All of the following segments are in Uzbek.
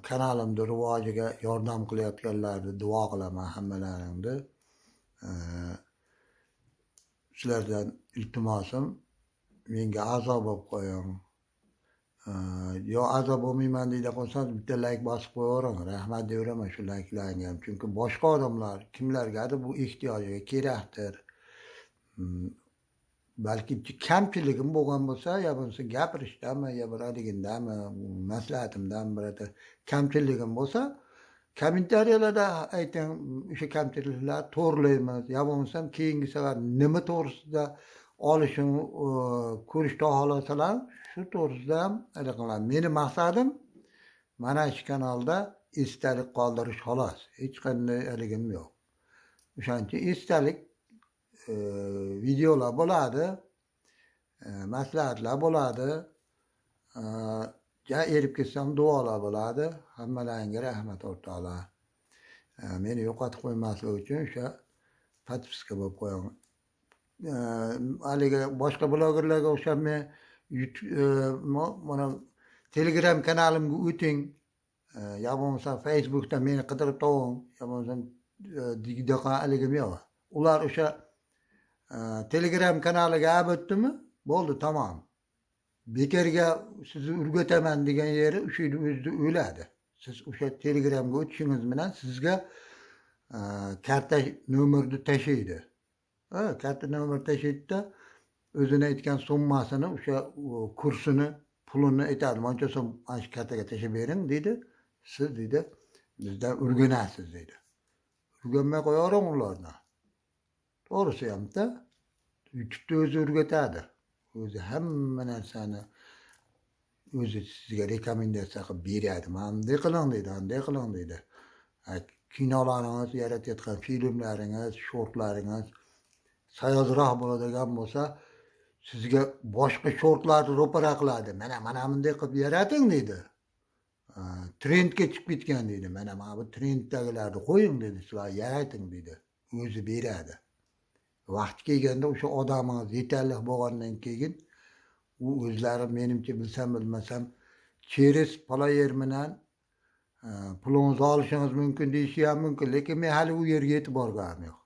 Kanalimni rivojiga yordam qilayotganlarni duo qilaman hammalaringni. Sizlardan iltimosim, menga a'zo bo'lib qo'ying. Yo a'zo bo'lmayman deydi qolsangiz, bitta layk bosib qo'yavering, rahmat deyveraman shu layklarga ham. Chunki boshqa odamlar kimlargadir bu ehtiyojiga kerakdir. Balki kamchiligim bo'lgan bo'lsa, yo bo'lmasa gapirishdami, yo bir haligindami, maslahatimdami birorta kamchiligim bo'lsa, kommentariyalarda ayting, o'sha kamchiliklarni to'g'rilaymiz. Yo bo'lmasam keyingi safar nima to'g'risida olishini ko'rishni xohlasalar, shu to'g'risida ham anaqa. Meni maqsadim mana shu kanalda esdalik qoldirish xolos. Hech qanday haligim yo'q. O'shaning uchun esdalik videolar bo'ladi, maslahatlar bo'ladi. Ja erib ketsam duolar bo'ladi. Hammalaringga rahmat, o'rtoqlar. Meni yo'qotib qo'ymaslik uchun o'sha подписка bo'lib qo'ying. Haligi boshqa blogerlarga o'xshab men mana Telegram kanalimga o'ting. Yo bo'lmasa Facebookda meni qidirib toping, yo bo'lmasam deydigan haligim yo'q. Ular o'sha Telegram kanaliga olib o'tdimi, bo'ldi, tamom. Bekorga sizni o'rgataman degan yeri o'sha yerda o'zida o'ladi. Siz o'sha Telegramga o'tishingiz bilan sizga karta nomerni tashlaydi. Ha, karta nomer tashlaydida, o'zini aytgan summasini, o'sha kursini pulini aytadi. Mancha so'm mana shu kartaga tashlab bering deydi. Siz deydi, bizdan o'rganasiz deydi. O'rganmay qo'yavering ularni. To'g'risi hamda YouTube'da o'zi o'rgatadi. O'zi hamma narsani o'zi sizga rekomendatsiya qilib beradi. Mana bunday qiling deydi, bunday qiling deydi. Kinolaringiz, yaratayotgan filmlaringiz, shortlaringiz sayozroq bo'ladigan bo'lsa, sizga boshqa shortlarni ro'para qiladi. Mana mana bunday qilib yarating deydi. Trendga chiqib ketgan deydi. Mana mana bu trenddagilarni qo'ying deydi, sizlar yarating deydi. O'zi beradi. Vaqti kelganda o'sha odamingiz yetarli bo'lgandan keyin u o'zlari, menimcha, bilsam bilmasam, через Payeer bilan pulingizni olishingiz mumkin deyishi ham mumkin, lekin men hali u yerga yetib borganim yo'q.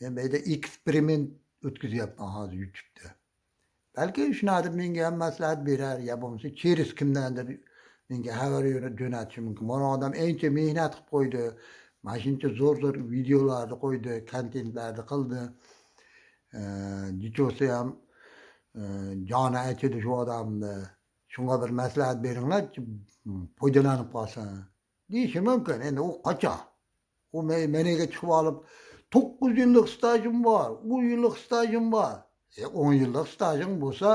Men bu yerda eksperiment o'tkazyapman hozir YouTube'da. Balki shunaqa deb menga ham maslahat berar, yo bo'lmasa через kimdandir menga xabar jo'natishi mumkin. Mana odam ancha mehnat qilib qo'ydi, mana shuncha zo'r zo'r videolarni qo'ydi, kontentlarni qildi. Jichosi ham joni achidi shu odamni. Shunga bir maslahat beringlar, foydalanib qolsin deyishi mumkin. Endi u qachon? U meniga chiqib olib, 9 yillik stajim bor, 10 yillik stajim bor. 10 yillik stajing bo'lsa,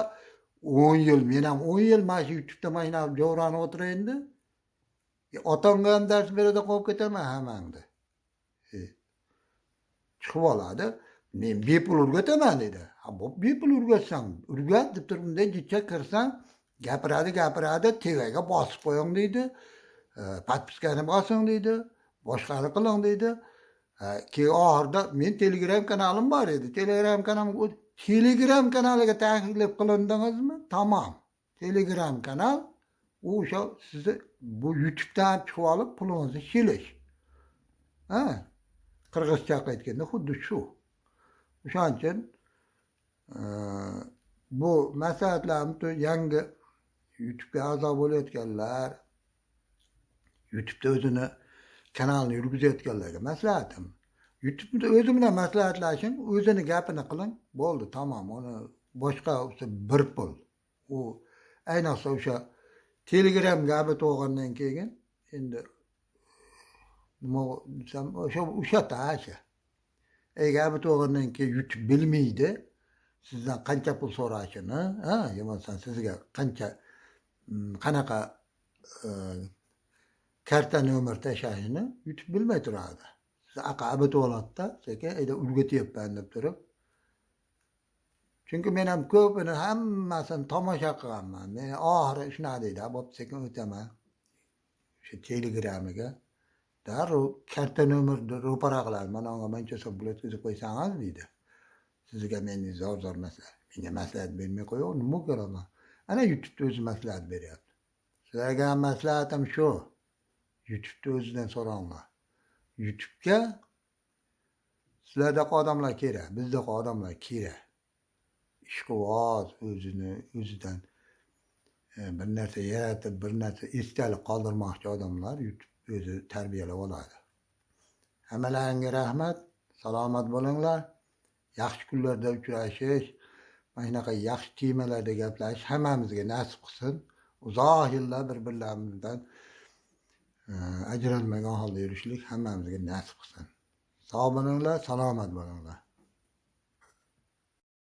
10 yil, men ham 10 yil mana shu YouTube'da mana shunaqa javranib o'tiray endi. Otamga ham dars beradi, qo'yib ketaman hammangni. Chiqib oladi. Men bepul o'rgataman dedi. Ha, bo'p, bepul o'rgatsang, o'rgat deb turib bunday jicha kirsang, gapiradi, gapiradi, TVga bosib qo'ying deydi. Подписка ni bosing deydi. Boshqani qiling deydi. Keyin oxirida men Telegram kanalim bor edi. Telegram kanalim, Telegram kanaliga taklif qilindingizmi? Tamom. Telegram kanal u o'sha sizni bu YouTube'dan chiqib olib pulingizni shilish. Ha? Qirg'izcha aytganda xuddi shu. O'shaning uchun bu maslahatlarni yangi YouTube'ga a'zo bo'layotganlar, YouTube'da o'zini kanalini yurgizayotganlarga maslahatim. YouTube'da o'zi bilan maslahatlashing, o'zini gapini qiling, bo'ldi, tamom. Uni boshqa bir pul. U ayniqsa o'sha Telegram gapi tug'andan keyin endi nima desam, o'sha o'sha o'sha. Gapi tug'andan keyin YouTube bilmaydi sizdan qancha pul so'rashini, ha, yo bo'lmasa sizga qancha qanaqa karta nomer tashlashini YouTube bilmay turadi. Siz aqa bitib oladida, sekin ayda o'rgatyapman deb turib. Chunki men ham ko'pini hammasini tomosha qilganman. Men oxiri shunaqa deydi, bo'pti, sekin o'taman. O'sha Telegramiga darrov karta nomerni ro'para qiladi. Mana unga buncha so'm pul o'tkazib qo'ysangiz deydi. Sizga men zo'r zo'r maslahat. Menga maslahat bermay qo'ying, nima ko'raman? Ana YouTube'da o'zi maslahat beryapti. Sizlarga ham maslahatim shu. YouTube'da o'zidan so'ranglar. YouTube'ga sizlardaqa odamlar kerak, bizdaqa odamlar kerak. Ishqiboz, o'zini o'zidan bir narsa yaratib, bir narsa esdalik qoldirmoqchi odamlar YouTube o'zi tarbiyalab oladi. Hammalaringga rahmat, salomat bo'linglar. Yaxshi kunlarda uchrashish, mana shunaqa yaxshi temalarda gaplashish hammamizga nasib qilsin. Uzoq yillar bir-birlarimizdan ajralmagan holda yurishlik hammamizga nasib qilsin. Sog' bo'linglar, salomat bo'linglar.